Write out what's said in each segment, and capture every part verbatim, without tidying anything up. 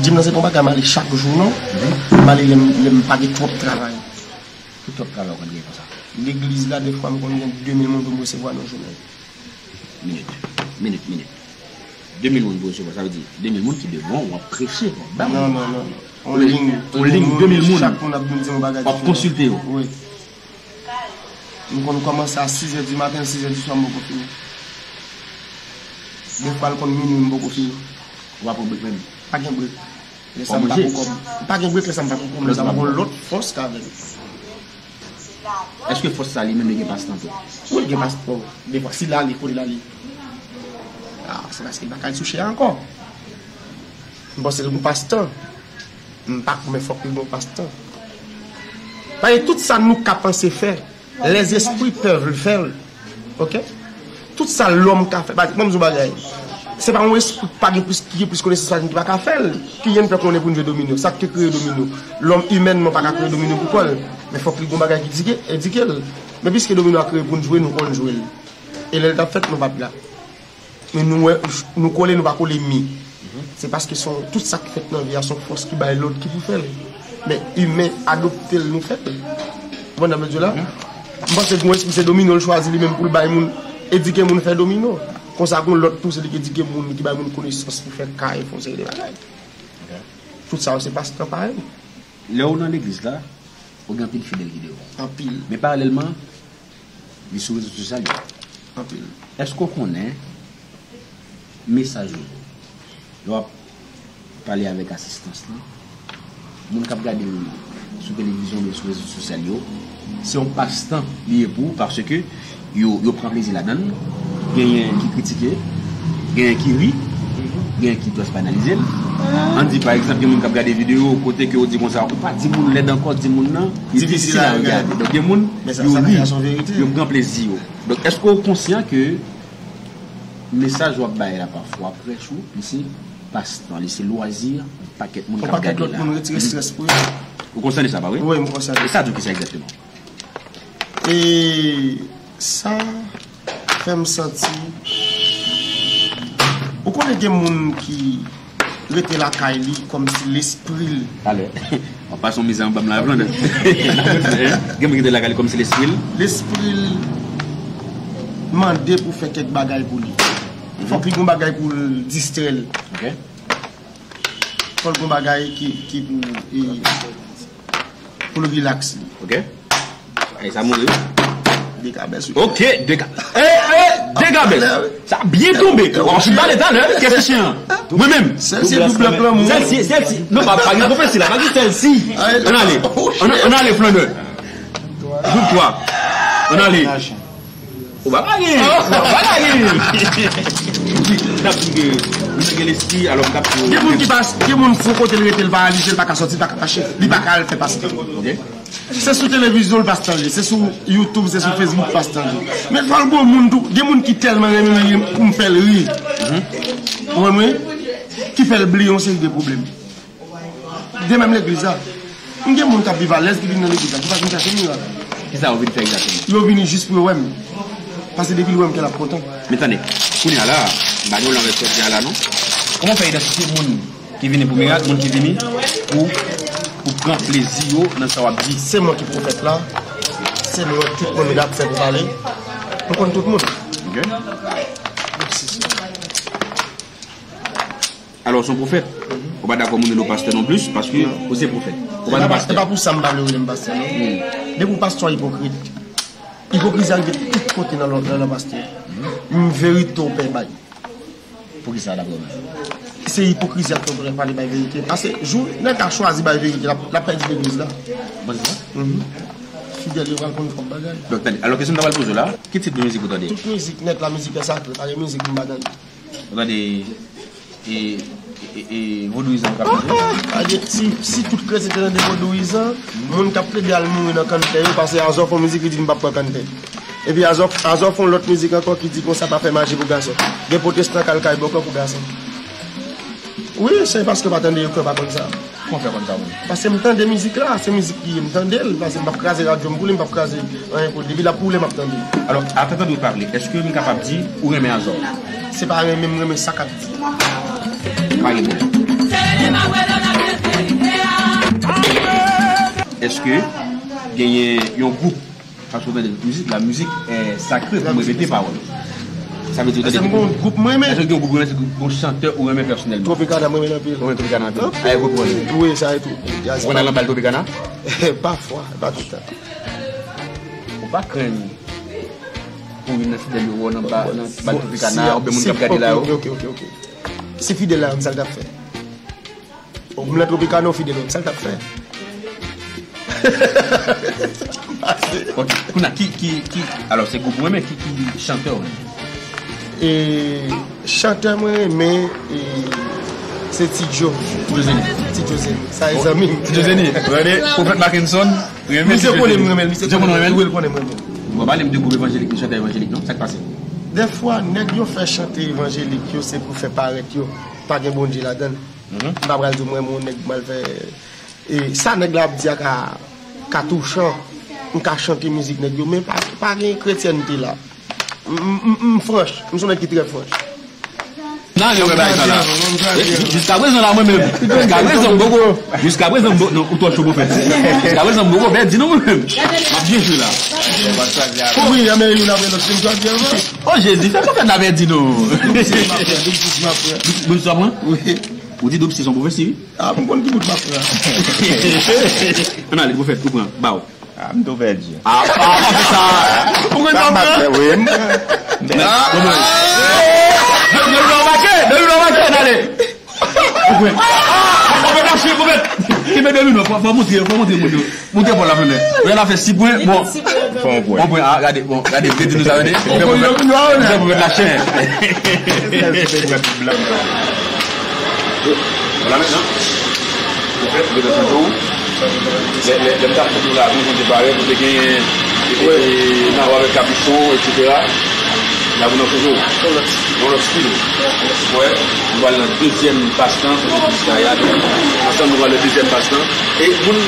Jimnaz se pa yon bagay m ale chak jou, non. M ale lè m, lè m pa gen twòp travay. Ki twòp travay w konn gen konsa? Legliz la, defwa, m konn gen de mil moun pou m resevwa nan jounen. Minit, minit, minit. De mil moun pou resevwa, sa vle di de mil moun ki devan w, w ap preche, w ap ba moun. Non, non, non, non. On liy, on liy, de mil moun, chak moun ap vin di yon bagay diferan. W ap konsilte yo. Wi. M konn kòmanse a sizè di maten, sizè di swa, m poko fini. Defwa, l konn minui, m poko fini. Ou pa pran brek menm? Pa gen brek. Lè sa m pa pran kòb. M pa gen brek, lè sa m pa pran kòb. Lè sa m pa pran lòt fòs k avè m. Èske fòs sa li menm li gen pastan tou? Wi, l gen pastan. Defwa, si l ale, kote l ale? Ah, se paske l pa ka al sou chè a ankò. M panse l gen pastan. M pa koumen fòk li gen pastan. Paske tout sa nou ka panse fè, les esprits peuvent le faire. Oke? Tout sa lòm ka fè, pa, ban m di w bagay. Se pa yon espri ki pa gen plis, ki gen plis konesans pase nou ki pa ka fè l. Ki jan n fè konnen pou n jwe domino? Sa k te kreye domino? Lòm imènman pa ka kreye domino pou kò l. Men fòk li gen yon bagay ki dike, edike l. Men piske domino a kreye pou n jwe, nou konn jwe l. E lè l t ap fèt, nou pa t la. Men nou wè, nou kole, nou pa kole mi. Se paske se yon, tout sa k fèt nan vi a, se yon fòs ki bay lòd ki pou fè l. Men imen adopte l, nou fè l. Ou konprann sa m vle di w la? M panse gen yon espri se domino l chwazi li menm pou l bay moun, edike moun fè domino. Konsa gen lòt tou, se li ki edike moun, ki bay moun konesans pou fè kay, fè yon seri de bagay. Tout sa yo se pastan parèy. Lè w nan legliz la, ou gen anpil fidèl ki devan w. Anpil. Men paralèlman, li sou rezo sosyal yo. Anpil. Èske w konnen mesaj ou, lè w ap pale avèk asistans lan, moun k ap gade w sou televizyon oubyen sou rezo sosyal yo, se yon pastan li ye pou ou, paske yo, yo pran plezi ladan l. Genyen ki kritike, genyen ki ri, genyen ki just banalize l. Ann di, pa egzanp, gen moun k ap gade videyo kote ke yo di konsa, ou pa di moun lèd ankò, di moun nan, li difisil a regade. Donk, gen moun, yo ri, yo pran plezi yo. Donk, èske w konsyan ke mesaj w ap bay la pafwa, prèch ou, li se pastan, li se lwazi yon pakèt moun k ap gade la? Yon pakèt lòt moun retire strès pou yo. Ou konsyan de sa, pa vre? Wi, m konsyan de sa. E sa di w kisa egzakteman? E sa fè m santi, ou konnen gen moun ki rete lakay li kòmsi lespri l. Talè. W ap pase yon mizè anba m la, Flandè. Gen moun ki rete lakay li kòmsi lespri l. Lespri l mande pou fè kèk bagay pou li. Fòk li gen yon bagay pou l distrè l. Ok. Fòk l gen yon bagay ki, ki pou, e, pou l rilaks li. Ok. Ay, sa mouri, wi. Dekabès, wi. Ok, deka-, eh, eh, dekabès. Sa byen tonbe. W ap fin pale talè, kès chen an. Mwen menm. Sèl se doub lanmou. Sèl si, sèl si. Non, pa, pa gen pwofesi la, pa gen sèl si. Ann ale. Ann, ann ale, Flandè. Doub twa. Ann ale. Ou pa ka gen. Ou pa ka gen. N ap di ke nou gen lespri, alò m t ap di w. Gen moun ki pa, gen moun fou kote l rete, l paralize, l pa ka sòti, l pa ka mache, li pa ka al fè pastan. Ok. Se sou televizyon l pastan ye, se sou YouTube, se sou Facebook pastan ye. Men fò l gon moun tou, gen moun ki tèlman renmen ri pou m fè l ri. Ou konprann mwen? Ki fè l bliye yon seri de pwoblèm. De menm legliz la. M gen moun k ap viv alèz ki vin nan legliz la, ki pa vin chache mirak. Kisa yo vin fè egzakteman? Yo vini jis pou yo wè m. Paske depi l wè m, kè l ap kontan. Men tande, kounye a la, m pa gen w nan rèsò di a la non. Kòman w fè idantifye moun ki vini pou mirak, moun ki vini pou, pou pran plezi yo nan sa w ap di? Se mwen ki pwofèt la. Se mwen tout moun ki ap fè pou pale. M konn tout moun. Ok. Alò, w se yon pwofèt. Ou pa dakò moun rele w pastè non plis, paske ou se pwofèt. Ou pa nan pastè. E pa pou sa m pa vle rele m pastè, non. Depi w pastè, w ipokrit. Ipokrizi a rive tout kote nan, nan, nan pastè. M verite w pè bay. Poukisa, daprè w menm? Se ipokrizi a fè w pale bay verite. Paske jou nèg la chwazi bay verite, l ap, l ap pèdi legliz la. Ou panse sa? Mhm. Fidèl yo pral konn twòp bagay. Donk, tande, alò kesyon m ta pral poze w la, ki tip de mizik ou tande? Tout mizik nèt la, mizik lè sakre, pa gen mizik m pa tande. Ou tande e, e, e, e vodouyizan k ap pase? Ah, ah, ah, si, si tout kretyen te tande vodouyizan, moun k ap plede al mouri nan kanntè yo, pase Azò fè yon mizik, li di m p ap pran kanntè. Epi Azò, Azò fè yon lòt mizik ankò ki di konsa pa fè maji pou gason. Gen pwotestan k al kay bòkò pou gason. Wi, se paske w pa tande yo ke w pa konn sa. Kòman w fè konn sa, wi? Paske m tande mizik la, se mizik li ye, m tande l, paske m p ap kraze radyo m pou li, m p ap kraze anyen pou li. Depi l ap woule, m ap tande l. Alò, ata tande w pale, èske m kapab di ou renmen Azò? Se pa renmen m renmen sa k ap di. Pa gen pwoblèm. ke genyen yon gwoup, paske w tande mizik, la mizik est sacrée, pou m repete pawòl. Sa vle di, w tande gen yon gwoup mwen renmen. Èske gen yon gwoup ou renmen, se gen yon chantè ou renmen pèsonèlman? Tropicana, mwen renmen anpil. Ou renmen Tropicana anpil? Wi, sa e tou. Ou konn al nan bal Tropicana? Pafwa, pa tout tan. Ou pa krenn pou youn nan fidèl yo wè w nan ba-, nan bal Tropicana, oubyen moun k ap gade la yo? Ok, ok, ok, ok. Si fidèl la, sa l t ap fè? Ou nan Tropicana, ou fidèl, sa l t ap fè? Ok, kounye a, ki, ki, ki, alò, se gwoup ou renmen, ki, ki chantè ou renmen? E, chantè mwen renmen, e, se Ti Djo. Ti Djo Zeni. Ti Djo Zeni. Sa e zanmi m. Ti Djo Zeni. Gade, Pwofèt Mackenson, renmen Ti Djo Zeni. Misye konnen m renmen l, misye konnen m renmen l. Wi, l konnen m renmen l. Bon, pale m de gwoup evanjelik, de chantè evanjelik, non? Sa k pase? Dèfwa, nèg yo fè chante evanjelik yo, se pou fè parèt yo pa gen Bondye ladan l. M pa pral di w m renmen yon nèg, m al fè, e, sa nèg la ap di a ka, ka touchan. M ka chante mizik nèg yo, men pa, pa gen kretyènte la. M, m, m, m franch. M se yon nèg ki trè franch. Nan, yo wè bagay sa la. Jiskaprezan la, mwen menm. Jiskaprezan, m poko. Jiskaprezan, m poko. Non, ou twò cho pou fè. Jiskaprezan, m poko pèdi non, mwen menm. M ap byen jwe la. Wi, men youn apre lòt, se m k ap byen jwe. Oh, Jezi, fè pwofèt la pèdi non. Doub six m ap pran. Doub six w ap pran? Wi. Ou di doub six se yon pwofesi, wi. Ah, m konn ki bout m ap pran. Ann ale, pwofèt, ou pran. Baw. Ah, m tou pèdi. Ah, ah, pa fè sa. Ou konn sa m pran? Wi, m pran. Depi w anbake, depi w anbake, ann ale. Ou pran. Pwofèt, lâché, pwofèt. Kenbe domino, fò, fò montre, fò montre moun yo. Montre Pòl la fè. Lè la fè six pwen, bon. Fè yon pwen. Bon pwen, ah, gade, bon, gade, vle di nou sa, gade. Fè pwofèt, fè pwofèt lâché. Voilà maintenant. Pwofèt, mwen te chante w. Lè, lè, lè m t ap chante w la, mwen te parèt, ou te genyen, e, e, e, nan avè kapichon, etsetera. La pou nan koze w. Yon lòt stil. Yon lòt stil. Wè, nou pral nan dezyèm pastan, kote Kris Kayad. Ansanm, nou pral nan dezyèm pastan. E moun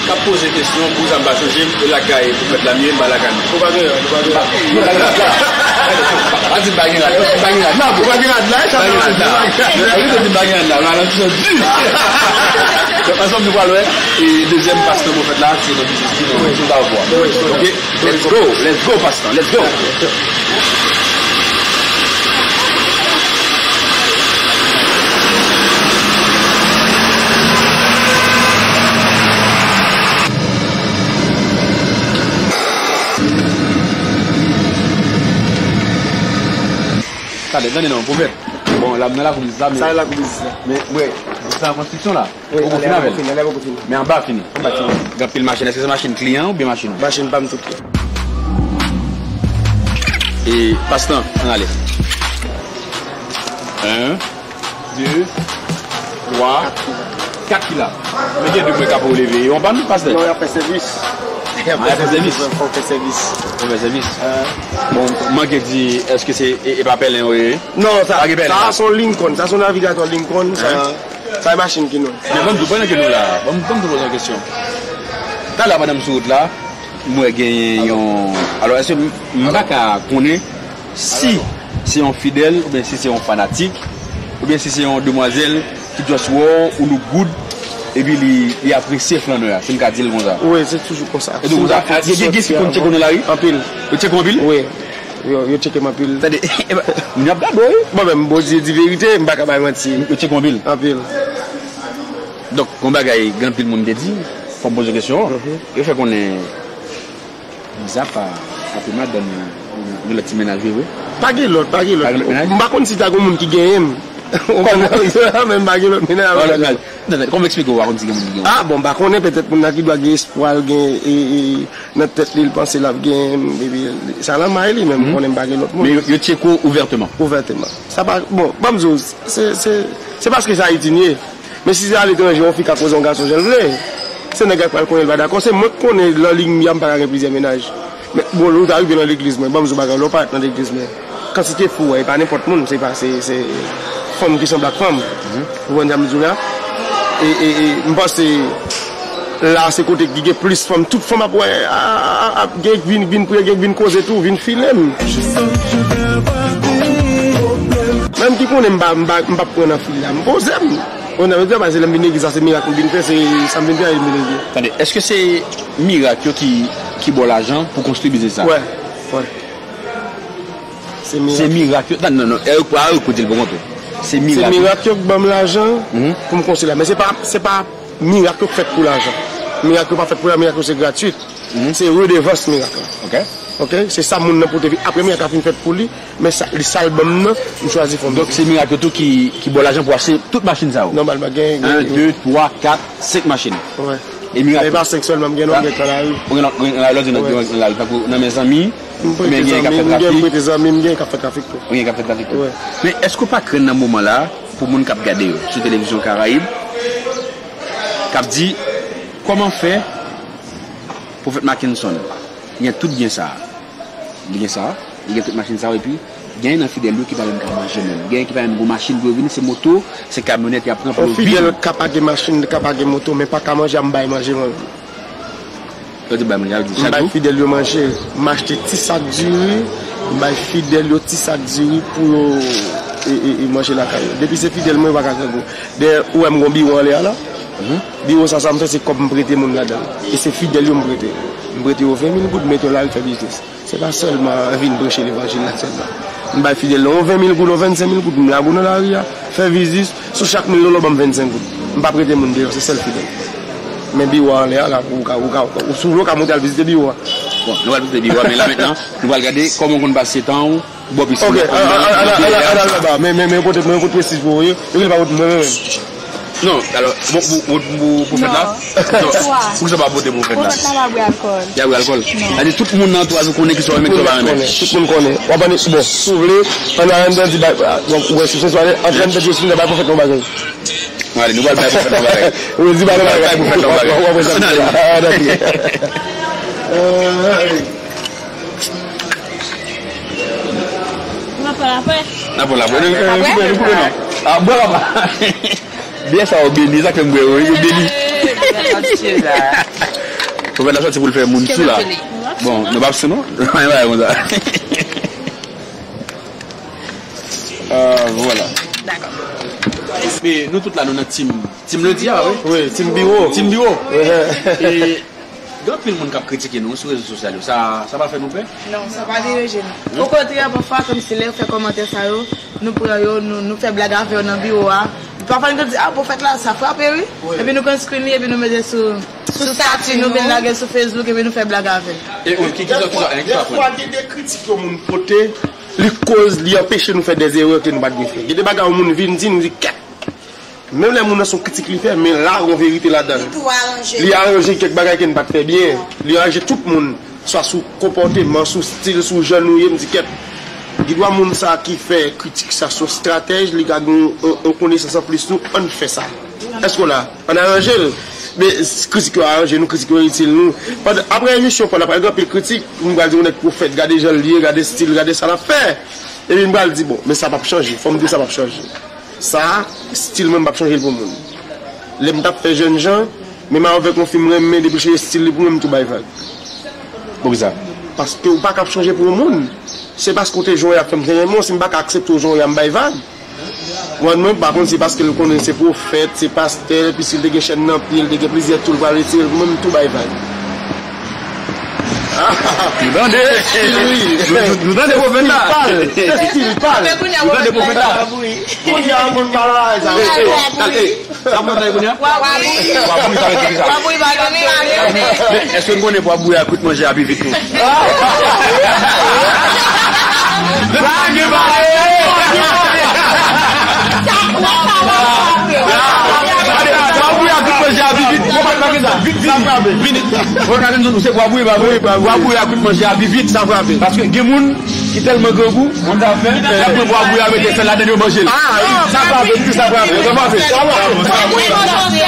k ap poze kesyon, poukisa m pa chanje, e lakay pwofèt la m ye, m pa lakay mwen. Ou pa gen rad, ou pa gen rad. Mwen pa gen rad la. Pa di m pa gen rad, non, m pa gen rad. Non, ou pa gen rad la, e sa pa gen rad la. Mwen pa gen rad la, mwen nan ti sòt di. Donk, ansanm, nou pral wè, e dezyèm pastan pwofèt la, se nan biznis li, nan sou davwa. Ok? Let's go, let's go, pastan, let's go. Tande, tande non, pwofèt. Bon, la, m nan lakou biznis la, men. Sa e lakou biznis la. Men, mwen, sa konstriksyon la. Wi, poko fini avè l. Fini, ale poko fini. Men anba fini. Anba fini. Gen anpil machin. Èske se machin kliyan oubyen machin ou? Machin pa m tout. E, pastan, ann ale. En, de, twa, kat ki la. Men gen de mwen k ap leve. Yo anba nou, pastè? Non, y ap fè sèvis. Y ap fè sèvis. Fò fè sèvis. Fò fè sèvis. Bon, manke di, èske se, e, e pa pèlen yo ye? Non, sa, sa se yon Lincoln. Sa se yon navigatè Lincoln. Sa, sa e machin ki nou. Men ban m tou, pandan ke nou la, ban m, ban m tou poze yon kesyon. Talè a pandan m sou wout la, m wè genyen yon, alò, èske m, m pa ka konnen si se yon fidèl oubyen si se yon fanatik oubyen si se yon demwazèl ki just wè w, ou look good, epi li, li apresye flannè a, si m ka di l konsa. Wi, se toujou konsa. E tou konsa, gen, gen, gen ki konn tcheke w nan lari? Anpil. Yo tcheke w anpil? Wi. Yo, yo tcheke m anpil. Tande, moun yo ap gade w, wi. Mwen menm, Bondye di verite, m pa ka bay manti. Yo tcheke w anpil? Anpil. Donk, gon bagay, gen anpil moun te di, fò m poze kesyon an. Yo fè konnen, mizapa, sa te madanm li, gen lòt ti mennaj vre, vre? Pa gen lòt, pa gen lòt. Pa gen lòt mennaj? M pa konn si ta gon moun ki genyen m. Ou konprann? Men m pa gen lòt mennaj. Kòman w eksplike w pa konn si gen moun ki gen? Ah, bon, m pa konnen, petèt moun nan ki dwa gen espwa l gen, e, e, nan tèt li, l panse l ap gen, epi sa nan may li, men m konnen m pa gen lòt moun. Men yo, yo tcheke w ouvèteman? Ouvèteman. Sa pa, bon, ban m di w, se, se, se paske se Ayiti n ye. Men si se aletranje, yon fi ka koze yon gason jan l vle, se nèg la k pral konnen l pa dakò. Se mwen k konnen nan liy m pa ka gen plizyè mennaj. Men, bon, lè w ta rive nan legliz mwen, ban m di w bagay, lè w parèt nan legliz mwen, kantite fi w wè, e pa nenpòt moun, se pa, se, se fanm ki sanble ak fanm. Ou konprann sa m di w la? E, e, e, m panse, la, se kote ki gen plis fanm. Tout fanm ap wè, a, a, a, ap gen k vin, vin priye, gen k vin koze tou, vin file m. Menm ki konnen m pa, m pa, m p ap pran nan fil la, m poze m. Bon, nan, yo di, se lè m vin legliz la, se mirak m vin fè, se sa m vin fè, m vin legliz. Tande, èske se mirak yo ki, ki ba w lajan pou konstwi biznis sa? Wè, wè. Se mirak. Se mirak yo. Non, non, non. E yo, a, yo kote l pou kont ou. Se mirak. Se mirak yo k ban m lajan pou m konstwi la. Men se pa, se pa mirak yo k fèt pou lajan. Mirak yo pa fèt pou lajan, mirak yo se gratwit. Se redevans mirak la. Ok. Ok? Se sa moun nan pote vin. Apre mirak la fin fèt pou li, men sa, li sa l ban m nan, m chwazi fè m. Donk se mirak yo tou ki, ki ba w lajan pou achte tout machin sa yo? Nòmalman, gen, gen. En, de, twa, kat, senk machin. Wè. E mirak. E pa senk sèlman, m gen lòt, gen nan lari. Ou gen lòt, gen nan lari, lòt di nan, nan lari, tankou nan men zanmi, m prete zanmi, m gen, m prete zanmi, m gen k ap fè trafik tou. Ou gen k ap fè trafik tou. Wè. Men èske w pa krenn nan moman la, pou moun k ap gade yo sou televizyon Karayib, k ap di, kòman fè Pwofèt Mackenson gen tout byen sa a? Li gen sa a, li gen tout machin sa yo, epi gen nan fidèl yo ki pa menm ka manje menm. Gen ki pa menm gon machin pou yo vini, se moto, se kamyonèt y ap pran pou yo viv. Yon fidèl ka pa gen machin, ka pa gen moto, men pa ka manje, a m bay manje mwen menm. Yo di bay manje, yo di chak jou. M bay fidèl yo manje, m achte ti sak diri, m bay fidèl yo ti sak diri pou yo e, e, e manje lakay yo. Depi se fidèl mwen, yo pa ka grangou. Dayè, ou wè m gon biwo anlè a la? Biwo sa, sa m fè, se kòb m prete moun ladan l. E se fidèl yo m prete. M prete yo ven mil goud, m mete yo lari fè biznis. Se pa sèlman vin preche levanjil la sèlman. M bay fidèl yo ven mil goud, yon vennsenk mil goud, m lage w nan lari a, fè biznis, sou chak mil dola, w ban m vennsenk goud. M pa prete moun deyò, se sèl fidèl. Men biwo a anlè a la, ou ka, ou ka, ou, si w vle, w ka monte al vizite biwo a. Bon, nou pral vizite biwo a, men la mentnan, nou pral gade kòman w konn pase tan w. Bò pisin. Ok, nan, an, an, an, an, an, an, anba. Men, men, men, pote, men, pote prestij pou ou, wi. Yo genlè pa pote mwen, mwen menm. Non, alò, bon, pou, pou, pou, pou fèt la? Non. Poukisa w pa pote pou fèt la? Pou fèt la, pa bwè alkòl. Y a bwè alkòl? Non. Sa di tout moun nan antouraj ou konnen kisa w renmen, kisa w pa renmen. Tout moun konnen. W ap annik, bon, si w vle, ann al anndan di bay, bon, ou wè, si se sware, antre anndan di, si w bay pou fèt yon bagay. Ann ale, nou pral bay pou fèt yon bagay. Wi, di bay yon bagay. Bay pou fèt yon bagay. W ap wè sa. Ann ale. Ann ale. N ap pale apre. N ap pale apre. Nou, nou koupe, nou koupe, non. A, bwè papa. Byè sa yo beni, sa k fè m bwè yo, yo beni. Pwofèt la sòti pou l fè moun sou la. Bon, nou p ap sou, non? Anyen bagay konsa. Ah, vwala. Dakò. Men nou tout la, nou nan team, team Lodi a, wi. Wi, team biwo. Team biwo. Wi. E, Gen anpil moun k ap kritike nou sou rezo sosyal yo. Sa, sa pa fè nou pè? Non, sa pa deranje nou. Okontrè, pafwa, kòmsi lè yo fè kòmantè sa yo, nou pran yo, nou, nou fè blag avè yo nan biwo a. Pafwa, nou konn di, "Ah, pwofèt la, sa frape, wi." Epi nou konn screen li, epi nou mete sou, sou stati nou, epi n lage sou Facebook, epi nou fè blag avè l. E, ou, ki, ki, ki, ki, ki, ki, Dèfwa, dèfwa, gen de kritik yon moun pote, li koz, li anpeche nou fè de erè ke nou pa t dwe fè. Gen de bagay yon moun vin di, nou di, "Kèt!" Menm lè moun nan se yon kritik li fè, men la, gon verite ladan l. Li tou aranje. Li aranje kèk bagay ke n pa t fè byen. Li aranje tout moun, swa sou konpòteman, sou stil, sou jan nou ye, m di kèt. Gen dwa moun sa ki fè kritik sa se yon estratèj, li ka gen yon, yon, yon konesans anplis nou, ann fè sa. Èske w la? Ann aranje l. Men s-, kritik yo aranje nou, kritik yo itil nou. Pandan, apre emisyon, pandan, pa gen anpil kritik, m pral di yon nèg pwofèt, gade jan l ye, gade stil, gade sa l ap fè. Epi m pral di, bon, men sa p ap chanje, fò m di w sa p ap chanje. Sa, stil mwen, m p ap chanje l pou moun. Lè m t ap fè jènjan, menm avèk yon fi m renmen, depi l chanje stil li pou mwen, m tou bay vag. Poukisa? Paske ou pa ka ap chanje pou yon moun. Se paske w te jwenn yon jan ap fè m te renmen w, si m pa ka aksepte w jan w ye a, m bay vag. Ou konprann mwen? Pa konn se paske l konnen se pwofèt, se pastè, epi si l te gen chèn nan pye l, te gen plizyè tou, l pral retire l pou mwen, m tou bay vag. Nou tande? Nou, nou, nou tande pwofèt la? Se stil pa l. Se stil pa l. Nou tande pwofèt la? Kounye a, moun pa la, sa. Ey, ey, al, ey, sa mwen tande kounye a? Pwa bouyi. Pwa bouyi, sa vle di ki sa? Pwa bouyi, pa gen. Men, èske n konnen pwa bouyi a kwit manje a pi vit tou? Blague, blague. Pwa bouyi a kwit manje a pi vit. Vini. Pwa bouyi, pwa bouyi, pwa bouyi. Pwa bouyi a kwit manje a pi vit. Sa frape. Paske gen moun ki tèlman grangou, moun sa fè, y ap pran pwa bouyi a mete sèl ladan yo manje l. Ah, wi, sa frape, wi, sa frape, sa frape. Pwa bouyi, pwa bouyi.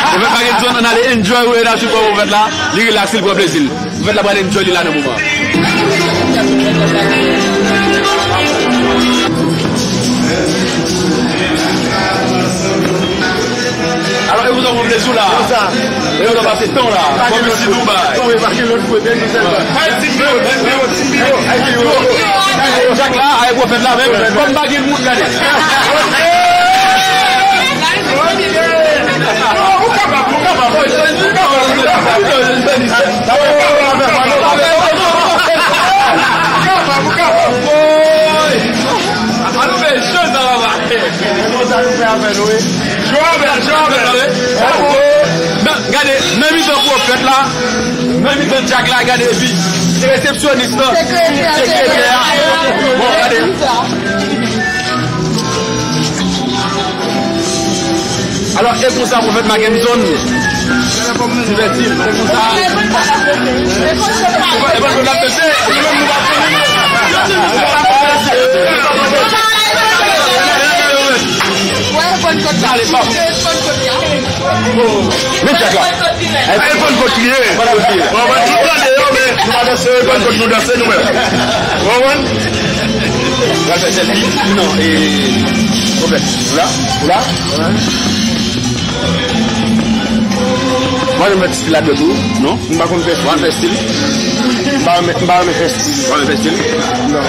Pwofèt Mackenson, ann ale enjoy, wi, n ap swiv pwofèt la. Li relax, li pran plezi l. Pwofèt la pral enjoy li la nan moman. Alò, e konsa w pran plezi w la. Konsa. E konsa w pase tan w la. Kòm isi Dubai. Wi, pa gen lòt kote, nou sèlman. Ay, ti biwo, ti biwo, ti biwo. Ay, ti biwo. Dyak la, ay pwofèt la menm, kòm pa gen moun, gade. An nou fè jan sa va. Konsa nou fè avè nou, wi. Jwè avè l, jwè avè l. Nan, gade, nan mitan pwofèt la, nan mitan dyak la, gade, epi resepsyonis lan, sekretè a. Bon, gade. Alò, e konsa pwofèt Mackenson divèti l, e konsa. E pa, e pa, e pa, Men dyak la. Ay, Pannkòt li ye. Bon, mwen tout tande yo, men nou pa danse, Pannkòt nou danse nou menm. Ou konprann? Pral fè sèlfi. Non, e, pwofèt, ou la? Ou la? Mwen, mwen mèt stil la dwèt ou, non? M pa konn fè stil. Ou pa fè stil? M pa renmen, m pa renmen fè stil. Ou pa renmen fè stil? Non.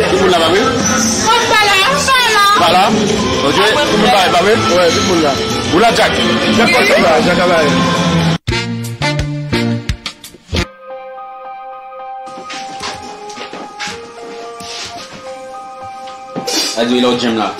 Tout moun la pa vre? Mwen pa la, mwen pa la. Pa la? Ok. Tout moun pa la, pa vre? Wè, tout moun la. Ou la, Jack? Jack pa la, Jack a la. Sa di lè w djèm la.